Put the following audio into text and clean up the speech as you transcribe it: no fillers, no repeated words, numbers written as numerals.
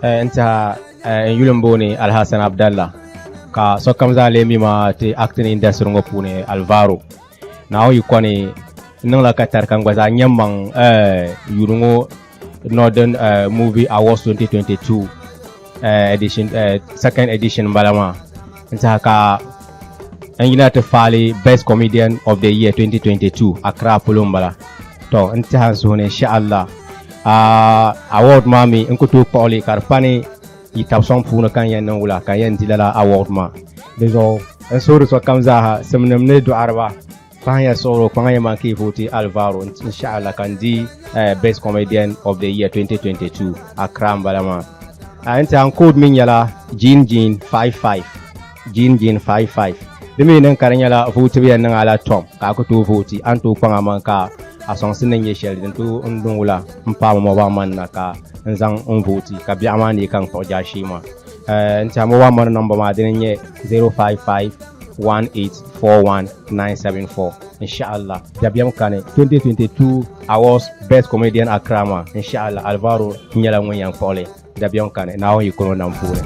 N tiɛha n yuli n booni Alhassan Abdallah ka sokam zaa lee mi ma ti acting industry ŋɔ puuni Alvaro. Naawuni yi kɔni n niŋla katari ka n gba zaa nyɛ maŋ yuuni ŋɔ Northern Movie Awards 2022 edition, second edition n bala maa. N tiɛha ka n yina ti faali Best Comedian of the Year 2022 Accra polo n bala. To n tiɛha n suhu ni inshallah award maa mi n ku tooi kpuɣili ka di pani yi tabi sɔŋ puuni ka n yɛn niŋ wula ka n yɛn di lala award maa. Di zuɣu n suhuri sokam zaaha, simnim ni dɔɣiriba, pahiya suɣuro kpaŋ ya man ka yi vooti Alvaro, inshallah, ka n di Best Comedian of the Year 2022 Accra n bala maa. N tiɛha n code mi nyɛla Jean Jean 55, Jean Jean 55. Di mi niŋ ka di nyɛla votibu yɛn niŋ ala tom ka a ku tooi vooti, a ni tooi kpaŋ a maŋ ka a sɔŋsi ni nyɛ shɛli din tooi n niŋ wula n paai mobile money na ka n zaŋ n vooti ka biɛɣu maa neei ka n kpuɣi jaashee maa. N tiɛha mobile money number maa dini n nyɛ 055 1841974. Inshallah, dabiɛm kani, 2022 Awards Best Comedian Accra maa, inshallah, Alvaro nyɛla ŋun yɛn kpuɣili. Dabiɛm kani, Naawuni yi kɔno nam puuni.